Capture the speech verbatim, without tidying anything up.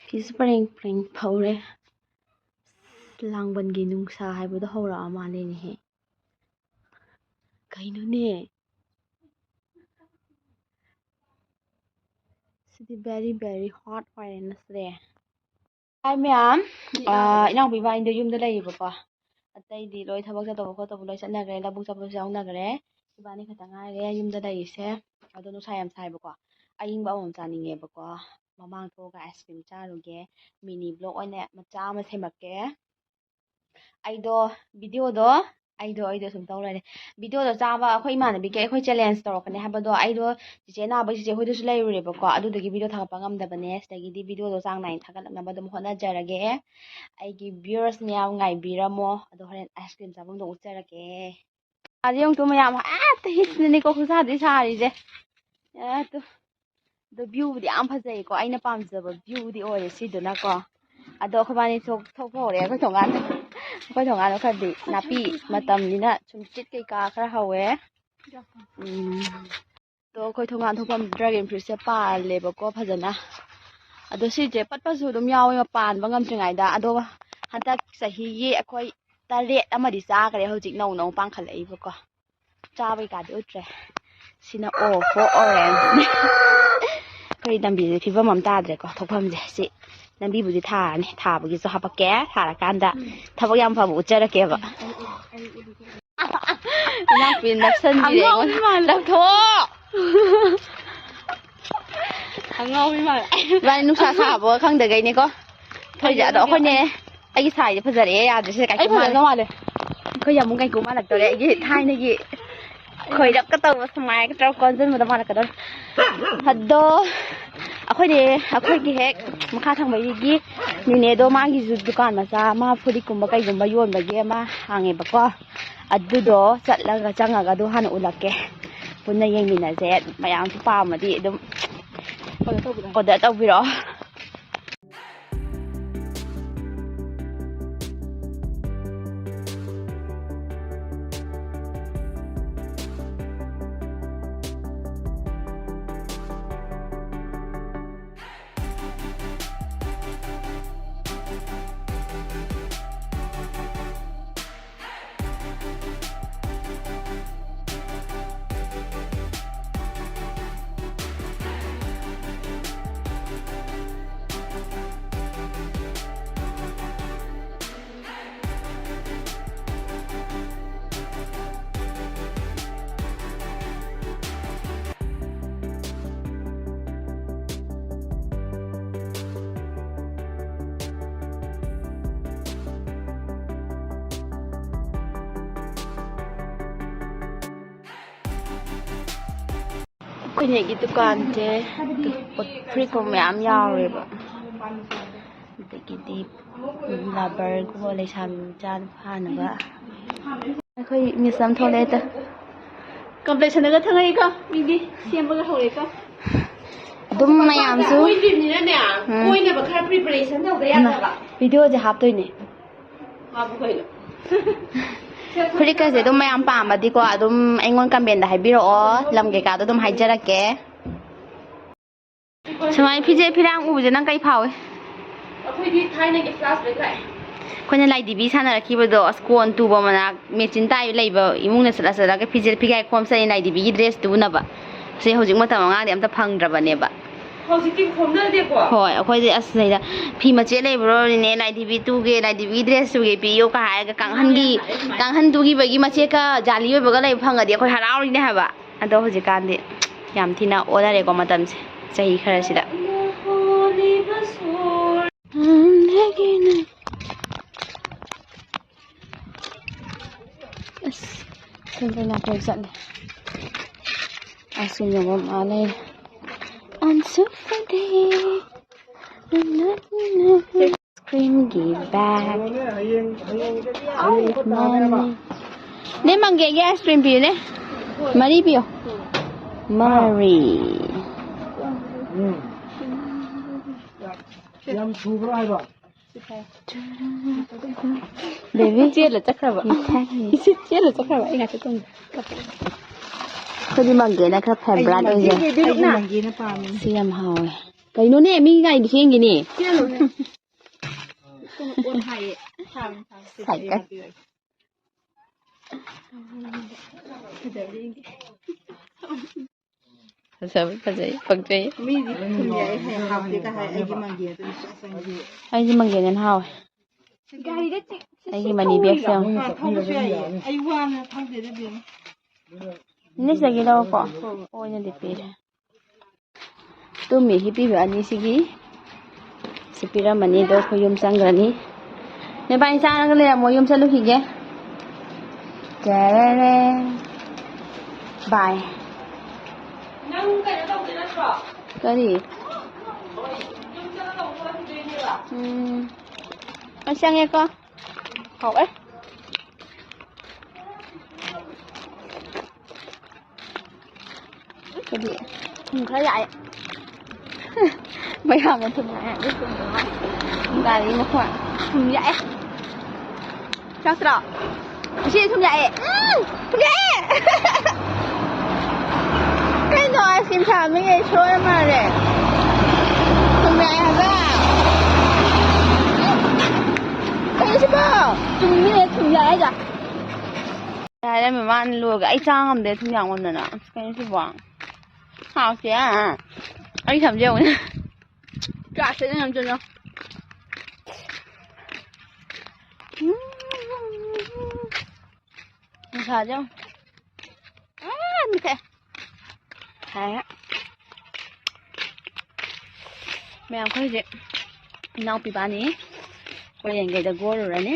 ꯐꯤꯁꯨ ꯄꯔꯦꯡ ꯄꯔꯦꯡ ꯐꯧꯔꯦ꯫ ꯂꯥꯡꯕꯟꯒꯤ ꯅꯨꯡꯁꯥ ꯍꯥꯏꯕꯗꯣ ꯍꯧꯔꯛꯑ ꯃꯥꯜꯂꯦꯅꯦꯍꯦ꯫ ꯀꯩꯅꯣꯅꯦ? ꯁꯤꯗꯤ very very hot ꯑꯣꯏꯔꯦꯅ ꯁꯤꯗꯤ꯫ Hi ꯃꯌꯥꯝ, ꯑ, ꯏꯅꯥꯎꯄꯤ ꯏꯕꯥꯅꯤꯗꯣ ꯌꯨꯝꯗ ꯂꯩꯌꯦꯕꯀꯣ꯫ ꯑꯇꯩꯗꯤ ꯂꯣꯏ ꯊꯕꯛ ꯆꯠꯇꯧꯕ ꯈꯣꯠꯇꯧꯕ ꯂꯣꯏ ꯆꯠꯅꯈ꯭ꯔꯦ, ꯂꯧꯕꯨꯛ ꯆꯠꯄꯁꯨ ꯌꯥꯎꯅꯈ꯭ꯔꯦ꯫ ꯏꯕꯥꯅꯤ ꯈꯛꯇ ꯉꯥꯏꯔꯦ ꯌꯨꯝꯗ ꯂꯩꯔꯤꯁꯦ꯫ ꯑꯗꯣ ꯅꯨꯡꯁꯥ ꯌꯥꯝ ꯁꯥꯏꯕꯀꯣ꯫ ꯑꯏꯪꯕ ꯑꯃꯃꯝ ꯆꯥꯅꯤꯡꯉꯦꯕꯀꯣ꯫ ꯃꯃꯥꯡ ꯊꯣꯛꯑꯒ ice cream ꯆꯥꯔꯨꯒꯦ꯫ Mini vlog ꯑꯣꯏꯅ ꯃꯆꯥ ꯑꯃ ꯁꯦꯝꯃꯛꯀꯦ꯫ ꯑꯩꯗꯣ videoꯗꯣ, ꯑꯩꯗꯣ, ꯑꯩꯗꯣ ꯁꯨꯝ ꯇꯧ ꯂꯩꯔꯦ꯫ Videoꯗꯣ ꯆꯥꯕ ꯑꯩꯈꯣꯏ ꯏꯃꯥꯟꯅꯕꯤꯒꯤ ꯑꯩꯈꯣꯏ challenge ꯇꯧꯔꯛꯀꯅꯤ ꯍꯥꯏꯕꯗꯣ ꯑꯩꯗꯣ ꯆꯤꯆꯦ ꯅꯥꯕꯒꯤ ꯆꯤꯆꯦ ꯍꯣꯏꯗꯁꯨ ꯂꯩꯔꯨꯔꯦꯕꯀꯣ꯫ ꯑꯗꯨꯗꯨꯒꯤ video ꯊꯥꯒꯠꯄ ꯉꯝꯗꯕꯅꯦ꯫ ꯁꯤꯗꯒꯤꯗꯤ videoꯗꯣ ꯆꯥꯡ ꯅꯥꯏꯅ ꯊꯥꯒꯠꯂꯛꯅꯕ ꯑꯗꯨꯝ ꯍꯣꯠꯅꯖꯔꯒꯦ꯫ ꯑꯩꯒꯤ viewers ꯃꯌꯥꯝ ꯉꯥꯏꯕꯤꯔꯝꯃꯣ꯫ ꯑꯗꯣ ꯍꯣꯔꯦꯟ ice cream ꯆꯥꯐꯝꯗꯣ ꯎꯠꯆꯔꯛꯀꯦ꯫ ꯑꯗ ꯌꯦꯡꯉꯨ ꯇꯨ ꯃꯌꯥꯝ, ꯍꯦꯛꯇ ꯍꯤꯠꯁꯤꯅꯅꯤꯀꯣ ꯈꯨꯠꯁꯥꯗꯤ ꯁꯥꯔꯤꯁꯦ꯫ ꯑꯦ, ꯇꯨ꯫ ꯑꯗꯣ viewꯕꯨꯗꯤ ꯌꯥꯝ ꯐꯖꯩꯀꯣ꯫ ꯑꯩꯅ ꯄꯥꯝꯖꯕ viewꯗꯤ ꯑꯣꯏꯔꯦ ꯁꯤꯗꯨꯅꯀꯣ꯫ ꯑꯗꯣ ꯑꯩꯈꯣꯏꯕꯥꯅꯤ ꯊꯣꯛ-, ꯊꯣꯛꯄ ꯍꯧꯔꯦ ꯑꯩꯈꯣꯏ ꯊꯣꯡꯒꯥꯟꯗ꯫ ꯑꯩꯈꯣꯏ ꯊꯣꯡꯒꯥꯟꯗꯣ ꯈꯔꯗꯤ ꯅꯥꯄꯤ ꯃꯇꯝꯅꯤꯅ ꯁꯨꯝꯆꯤꯠ ꯀꯩꯀꯥ ꯈꯔ ꯍꯧꯋꯦ꯫ ꯎꯝ꯫ ꯑꯗꯣ ꯑꯩꯈꯣꯏ ꯊꯣꯡꯒꯥꯟ ꯊꯣꯛꯐꯝ dragon fruitꯁꯦ ꯄꯥꯜꯂꯦꯕꯀꯣ ꯐꯖꯅ꯫ ꯑꯗꯣ ꯁꯤꯁꯦ ꯄꯠꯄꯁꯨ ꯑꯗꯨꯝ ꯌꯥꯎꯋꯦ ꯄꯥꯟꯕ ꯉꯝꯗ꯭ꯔꯤꯉꯩꯗ꯫ ꯑꯗꯣ ꯍꯟꯗꯛ ꯆꯍꯤꯒꯤ ꯑꯩꯈꯣꯏ ꯇꯔꯦꯠ ꯑꯃꯗꯤ ꯆꯥꯈ꯭ꯔꯦ, ꯍꯧꯖꯤꯛ ꯅꯧ ꯅꯧ ꯄꯥꯟꯈꯠꯂꯛꯏꯕꯀꯣ꯫ ꯆꯥꯕ ꯀꯩꯀꯥꯗꯤ ꯎꯠꯇ꯭ꯔꯦ꯫ ꯁꯤꯅ ꯑꯣ ꯐꯣꯔ ꯑꯣꯔꯦꯟꯖꯅꯦ꯫ ꯑꯩꯈꯣꯏ ꯂꯝꯕꯤꯁꯦ ꯐꯤꯕꯝ ꯑꯃ ꯇꯥꯗ꯭ꯔꯦꯀꯣ ꯊꯣꯛꯐꯝꯁꯦ꯫ ꯁꯤ ꯂꯝꯕꯤꯕꯨꯗꯤ ꯊꯥꯔꯅꯤ, ꯊꯥꯕꯒꯤꯁꯨ ꯍꯥꯄꯛꯀꯦ꯫ ꯊꯥꯔꯀꯥꯟꯗ ꯊꯕꯛ ꯌꯥꯝ ꯐꯕ ꯎꯠꯆꯔꯛꯀꯦꯕ꯫ ꯏꯅꯥꯎꯄꯤ ꯅꯞꯁꯟꯕꯤꯔꯦ ꯑꯉꯥꯎꯕꯤ ꯑꯩꯉꯣꯟꯗ꯫ ꯃꯥꯜꯂꯦ꯫ ꯂꯪꯊꯣꯛꯑꯣ! ꯑꯉꯥꯎꯕꯤ ꯃꯥꯜꯂꯦ꯫ ꯏꯕꯥꯅꯤ ꯅꯨꯡꯁꯥ ꯁꯥꯕ ꯈꯪꯗꯒꯩꯅꯦꯀꯣ꯫ ꯊꯣꯏꯁꯦ ꯑꯗꯣ ꯑꯩꯈꯣꯏꯅꯦ꯫ ꯑꯩꯒꯤ ꯁꯥꯏꯁꯦ ꯐꯖꯔꯛꯑꯦ, ꯌꯥꯗ꯭ꯔꯦ ꯁꯤꯗ ꯑꯩ ꯀꯥꯏꯀꯨ ꯃꯥꯜꯂꯦ꯫ ꯐꯖꯗꯧ ꯃꯥꯜꯂꯦ꯫ ꯑꯩꯈꯣꯏ ꯌꯥꯝꯕꯨꯡ ꯀꯥꯏꯀꯨ ꯃꯥꯜꯂꯛꯇꯧꯔꯦ꯫ ꯑꯩꯒꯤ ꯊꯥꯏꯅꯒꯤ ꯈꯣꯏꯔꯞꯀ ꯇꯧꯕ ꯁꯨꯃꯥꯏꯅꯒ ꯇꯧꯔ ꯀꯣꯟꯁꯤꯟꯕꯗꯣ ꯃꯥꯜꯂꯛꯀꯗꯧꯔꯦ꯫ ꯑꯗꯣ ꯑꯩꯈꯣꯏꯅꯦ, ꯑꯩꯈꯣꯏꯒꯤ ꯍꯦꯛ ꯃꯈꯥ ꯊꯪꯕꯒꯤ ꯅꯤꯅꯦꯗꯣ ꯃꯥꯒꯤꯁꯨ ꯗꯨꯀꯥꯟ ꯃꯆꯥ ꯑꯃ ꯐꯨꯔꯤꯠꯀꯨꯝꯕ ꯀꯩꯒꯨꯝꯕ ꯌꯣꯟꯕꯒꯤ ꯑꯃ ꯍꯥꯡꯉꯦꯕꯀꯣ꯫ ꯑꯗꯨꯗꯣ ꯆꯠꯂꯒ ꯆꯪꯉꯒ ꯑꯗꯨ ꯍꯥꯟꯅ ꯎꯠꯂꯛꯀꯦ꯫ ꯄꯨꯟꯅ ꯌꯦꯡꯃꯤꯟꯅꯁꯦ꯫ ꯃꯌꯥꯝꯁꯨ ꯄꯥꯝꯃꯗꯤ ꯑꯗꯨꯝ order ꯇꯧꯕꯤꯔꯛꯑꯣ꯫ ꯑꯩꯈꯣꯏꯅꯦꯒꯤ ꯗꯨꯀꯥꯟꯁꯦ ꯄꯣꯠ, ꯐꯨꯔꯤꯠꯀꯨꯝꯕ ꯃꯌꯥꯝ ꯌꯥꯎꯔꯦꯕ꯫ ꯑꯗꯒꯤꯗꯤ ꯂꯕꯔꯒꯨꯝꯕ, ꯂꯩꯁꯥꯕꯤ ꯃꯆꯥꯅ ꯐꯥꯅꯕ꯫ ꯑꯩꯈꯣꯏ ꯃꯤꯁ ꯑꯃ ꯊꯣꯛꯂꯛꯑꯦ ꯇ꯫ ꯀꯝꯄ꯭ꯂꯦꯛꯁꯟꯗꯒ ꯊꯪꯉꯛꯏꯀꯣ, ꯃꯤꯗꯤ ꯁꯦꯝꯕꯒ ꯍꯧꯔꯦꯀꯣ꯫ ꯑꯗꯨꯝ ꯃꯌꯥꯝꯁꯨ ꯀꯣꯏꯗ꯭ꯔꯤꯕꯅꯤꯅꯅꯦ, ꯎꯝ꯫ ꯀꯣꯏꯅꯕ ꯈꯔ ꯄ꯭ꯔꯤꯄꯦꯔꯦꯁꯟ ꯇꯧꯗ ꯌꯥꯗꯕ꯫ ꯚꯤꯗꯤꯑꯣꯁꯦ ꯍꯥꯞꯇꯣꯏꯅꯦ꯫ ꯍꯥꯞꯄꯨ ꯀꯩꯅꯣ꯫ ꯐꯨꯔꯤꯠꯀꯁꯦ ꯑꯗꯨꯝ ꯃꯌꯥꯝ ꯄꯥꯝꯃꯗꯤꯀꯣ, ꯑꯗꯨꯝ ꯑꯩꯉꯣꯟꯗ ꯀꯃꯦꯟꯗ ꯍꯥꯏꯕꯤꯔꯛꯑꯣ, ꯂꯝ ꯀꯩꯀꯥꯗꯣ ꯑꯗꯨꯝ ꯍꯥꯏꯖꯔꯛꯀꯦ꯫ ꯁꯨꯃꯥꯏꯅ ꯐꯤꯖꯦꯠ ꯐꯤꯔꯥꯡ ꯎꯕꯁꯦ ꯅꯪ ꯀꯩ ꯐꯥꯎꯏ? ꯑꯩꯈꯣꯏꯗꯤ ꯊꯥꯏꯅꯒꯤ flashback ꯂꯥꯛꯑꯦ꯫ ꯑꯩꯈꯣꯏꯅ ꯂꯥꯏꯙꯤꯕꯤ ꯁꯥꯟꯅꯔꯛꯈꯤꯕꯗꯣ, ꯑꯁ, ꯀꯣꯟ ꯇꯨꯕ ꯃꯅꯥꯛ, ꯃꯦꯆꯤꯟ ꯇꯥꯏ ꯂꯩꯕ ꯏꯃꯨꯡꯗ ꯆꯠꯂ ꯆꯠꯂꯒ ꯐꯤꯖꯦꯠ ꯐꯤꯒꯥꯏ ꯈꯣꯝ ꯆꯠꯂꯤ ꯂꯥꯏꯙꯤꯕꯤꯒꯤ dress ꯇꯨꯅꯕ꯫ ꯁꯤ ꯍꯧꯖꯤꯛ ꯃꯇꯝ ꯑꯉꯥꯡꯗꯤ ꯑꯝꯇ ꯐꯪꯗ꯭ꯔꯕꯅꯦꯕ꯫ ꯍꯧꯖꯤꯛꯇꯤ ꯈꯣꯝꯅꯗꯦꯀꯣ? ꯍꯣꯏ, ꯑꯩꯈꯣꯏꯗꯤ ꯑꯁ ꯂꯩꯗ, ꯐꯤ ꯃꯆꯦꯠ ꯂꯩꯕ꯭ꯔꯣ ꯅꯦꯅꯦ, ꯂꯥꯏꯙꯤꯕꯤ ꯇꯨꯒꯦ, ꯂꯥꯏꯙꯤꯕꯤ dress ꯇꯨꯒꯦ ꯄꯤꯌꯣ ꯀ ꯍꯥꯏꯔꯒ, ꯀꯥꯡꯍꯟꯒꯤ, ꯀꯥꯡꯍꯟ ꯇꯨꯈꯤꯕꯒꯤ ꯃꯆꯦꯠꯀ ꯖꯥꯂꯤ ꯑꯣꯏꯕꯒ ꯂꯩꯕ ꯐꯪꯉꯗꯤ ꯑꯩꯈꯣꯏ ꯍꯔꯥꯎꯔꯤꯅꯦ ꯍꯥꯏꯕ꯫ ꯑꯗꯣ ꯍꯧꯖꯤꯛꯀꯥꯟꯗꯤ ꯌꯥꯝ ꯊꯤꯅ ꯑꯣꯟꯅꯔꯦꯀꯣ ꯃꯇꯝꯁꯦ, ꯆꯍꯤ ꯈꯔꯁꯤꯗ꯫ ꯑꯁ, ꯁꯦꯟꯗ꯭ꯔ ꯅꯥꯀꯣꯡ ꯆꯠꯂꯦ꯫ ꯑꯥꯏꯁ ꯀ꯭ꯔꯤꯝ ꯌꯣꯟꯐꯝ ꯑꯥ ꯂꯩꯔꯦ꯫ I'm so pretty. Ice cream give back. ꯅꯦ, ꯃꯪꯒꯦꯒꯤ ꯑꯥꯏꯁ ꯀ꯭ꯔꯤꯝ ꯄꯤꯌꯨꯅꯦ꯫ ꯃꯔꯤ ꯄꯤꯌꯣ꯫ ꯃꯔꯤ꯫ ꯎꯝ꯫ ꯌꯥꯝ ꯊꯨꯕ꯭ꯔꯥ ꯍꯥꯏꯕ? ꯕꯦꯕꯤ꯫ ꯆꯦꯜꯂ ꯆꯠꯈ꯭ꯔꯕ꯫ ꯏꯆꯦ ꯆꯦꯜꯂ ꯆꯠꯈ꯭ꯔꯕ, ꯑꯩ ꯉꯥꯛꯇ ꯇꯣꯡꯉꯦ꯫ ꯑꯩꯈꯣꯏꯗꯤ ꯃꯪꯒꯦꯅ ꯈꯔ favourite ꯑꯣꯏꯖꯩ꯫ ꯑꯩꯗꯤ ꯃꯪꯒꯦꯅ ꯄꯥꯝꯃꯦ꯫ ꯁꯤ ꯌꯥꯝ ꯍꯥꯎꯋꯦ꯫ ꯀꯩꯅꯣꯅꯦ, ꯃꯤ ꯉꯥꯏꯕ ꯊꯦꯡꯈꯤꯅꯤ꯫ ꯆꯦꯜꯂꯨꯅꯦ꯫ ꯁꯥꯏꯀꯜ꯫ ꯐꯖꯕ ꯐꯖꯩ, ꯄꯛꯆꯩ꯫ ꯃꯤꯗꯤ ꯊꯨꯝ ꯌꯥꯛꯑꯦ ꯍꯥꯏ, ꯍꯥꯞꯇꯦꯒ ꯍꯥꯏ, ꯑꯩꯒꯤ ꯃꯪꯒꯦꯗꯨꯗꯤ ꯁꯨꯡꯆꯥ ꯆꯥꯅꯤꯡꯗꯦ꯫ ꯑꯩꯗꯤ ꯃꯪꯒꯦꯅ ꯍꯦꯟꯅ ꯍꯥꯎꯋꯦ꯫ ꯒꯥꯔꯤꯗ ꯆꯤꯛ-, ꯑꯩꯒꯤ ꯁꯤ money bag ꯁꯦ ꯌꯦꯡꯉꯣ꯫ ꯑꯥ, ꯊꯧꯕꯁꯨ ꯌꯥꯏꯌꯦ꯫ ꯑꯩ ꯋꯥꯅ ꯊꯧꯗꯦꯗ, ꯕꯦꯝꯃ꯫ ꯅꯦ, ꯁꯤꯗꯒꯤ ꯂꯧꯔꯣꯀꯣ꯫ ꯍꯣꯏ, ꯍꯣꯏ꯫ ꯑꯣꯏꯅꯗꯤ ꯄꯤꯔꯦ꯫ ꯇꯨꯝꯃꯤ ꯍꯤꯞꯄꯤꯕ ꯑꯅꯤꯁꯤꯒꯤ ꯁꯤ ꯄꯤꯔꯝꯃꯅꯤ, ꯑꯗꯣ ꯑꯩꯈꯣꯏ ꯌꯨꯝ ꯆꯪꯈ꯭ꯔꯅꯤ꯫ ꯅꯕꯥꯅꯤ ꯆꯥꯔꯒ ꯂꯩꯔꯝꯃꯣ, ꯌꯨꯝ ꯆꯠꯂꯨꯈꯤꯒꯦ꯫ ꯇꯦꯔꯦꯔꯦ꯫ Bye꯫ ꯅꯪ ꯀꯩꯅꯣ ꯇꯧꯗꯣꯏ ꯅꯠꯇ꯭ꯔꯣ? ꯀꯔꯤ? ꯌꯨꯝ ꯆꯠꯂꯒ ꯑꯃꯨꯛ ꯍꯟꯗꯣꯏꯅꯦꯕ? ꯎꯝ꯫ ꯑꯩ ꯆꯪꯉꯦꯀꯣ꯫ ꯍꯥꯎꯋꯦ꯫ ꯀꯔꯤ? ꯊꯨꯝ ꯈꯔ ꯌꯥꯛꯑꯦ꯫ ꯃꯌꯥꯝꯅ ꯊꯨꯝ ꯌꯥꯛꯑꯦ꯫ ꯑꯗꯨ ꯊꯨꯝ ꯌꯥꯛꯑꯦ꯫ ꯒꯥꯔꯤ ꯃꯈꯣꯟ꯫ ꯊꯨꯝ ꯌꯥꯛꯑꯦ꯫ ꯆꯥꯛꯇ꯭ꯔꯣ? ꯉꯁꯤ ꯊꯨꯝ ꯌꯥꯛꯑꯦ꯫ ꯎꯝ! ꯊꯨꯝ ꯌꯥꯛꯑꯦ! ꯀꯩꯅꯣ ice cream ꯁꯥꯕ ꯃꯤꯒꯩ ꯁꯣꯏꯔ ꯃꯥꯜꯂꯦ꯫ ꯊꯨꯝ ꯌꯥꯛꯑꯦ ꯍꯥꯏꯕ꯫ ꯀꯩꯅꯣ ꯁꯤꯕꯣ? ꯆꯨꯝꯃꯤꯅꯦ ꯊꯨꯝ ꯌꯥꯛꯑꯦ ꯍꯥꯏꯁꯦ꯫ ꯌꯥꯔꯦ, ꯃꯃꯥꯅ ꯂꯣꯏꯒ ꯑꯩ ꯆꯥ ꯉꯝꯗꯦ ꯊꯨꯝ ꯌꯥꯛꯃꯟꯗꯅ꯫ ꯑꯁ, ꯀꯩꯅꯣ ꯁꯤꯕꯣ? ꯍꯥꯎꯇꯦ꯫ ꯑꯩ ꯁꯝꯁꯦ ꯌꯦꯡꯉꯨꯅꯦ꯫ ꯀ꯭ꯂꯥꯁꯇ ꯅꯪ ꯑꯝꯇ ꯅꯪ꯫ ꯎꯝ꯫ ꯅꯨꯡꯁꯥꯁꯦ ꯌꯦꯡꯉꯨ꯫ ꯑꯥ, ꯃꯨꯊꯠꯂꯦ꯫ ꯍꯥꯏꯔꯦ꯫ ꯃꯌꯥꯝ ꯑꯩꯈꯣꯏ ꯍꯧꯖꯤꯛ ꯏꯅꯥꯎꯄꯤ ꯏꯕꯥꯅꯤ ꯀꯣꯏꯔꯦꯟꯒꯩꯗ ꯒꯣꯔꯨꯔꯅꯤ꯫